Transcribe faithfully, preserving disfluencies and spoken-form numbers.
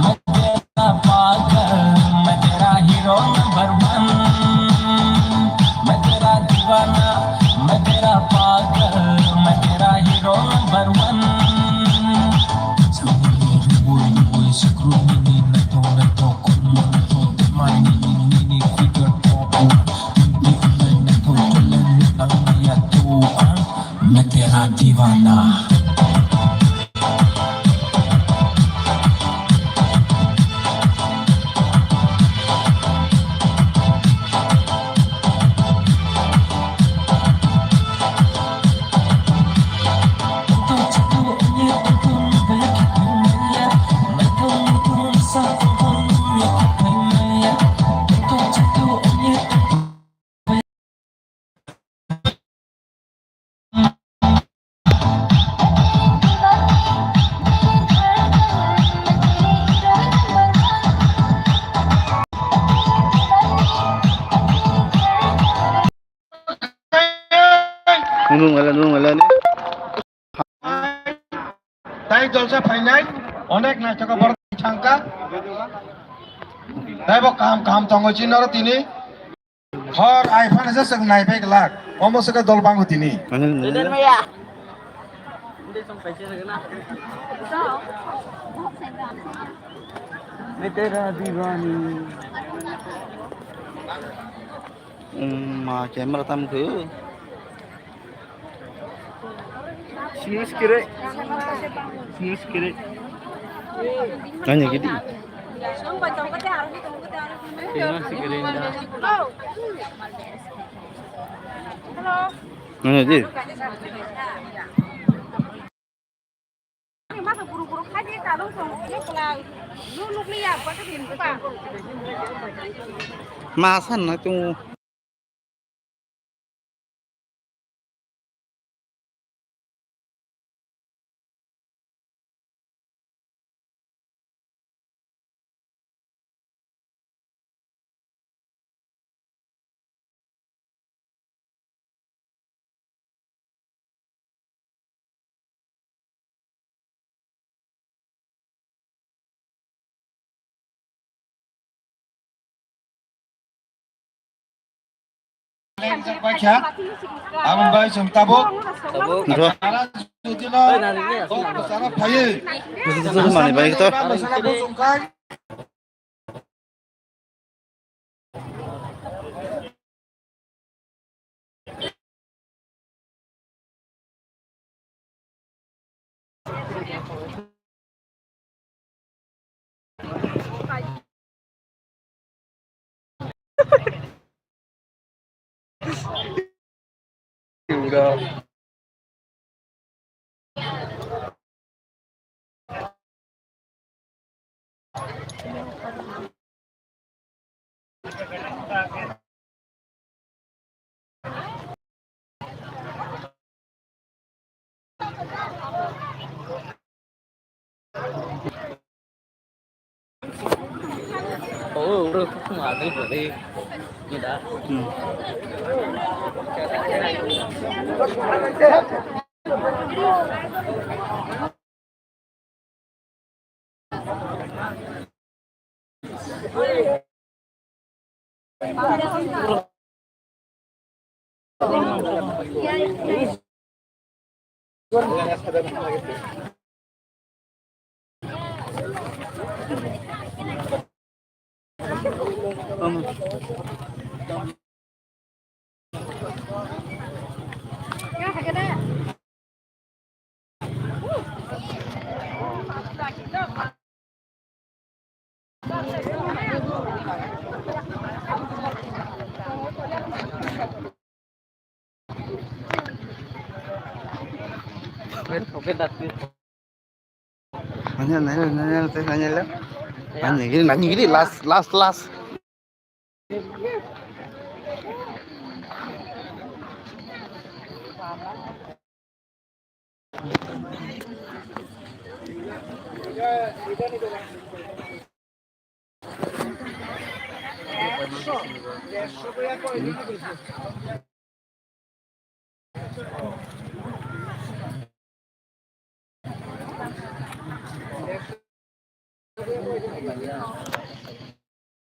मैं तेरा पागल, मैं तेरा हीरो नंबर वन, मैं तेरा दीवाना, मैं तेरा पागल, मैं तेरा हीरो नंबर वन। मैं तेरा दीवाना। Nung ala, nung ala ni. Tai jolsa phainai, onek naithokha borok thangkha. Tai bo kaham kaham tongo chini oro tini. Hor ai phano se chwng nai pai glak. Omo se khe dol bango tini. Mangel, mangel. Betera diwani. Hmm, ma camera tam khe. Snus kiri. Snus kiri. Nanya gidi. Snus kiri nda. Nanya di. Ma san na tu. Aboni bai chwng tabuk. Tabuk. Sara jodi no, oi, nani, nani, o sara phaye. Mani bai to. Sara bosong khai. Nanya, nanya, nanya, nanya, nanya, nanya. Nanya gini, nanya gini, last, last, last.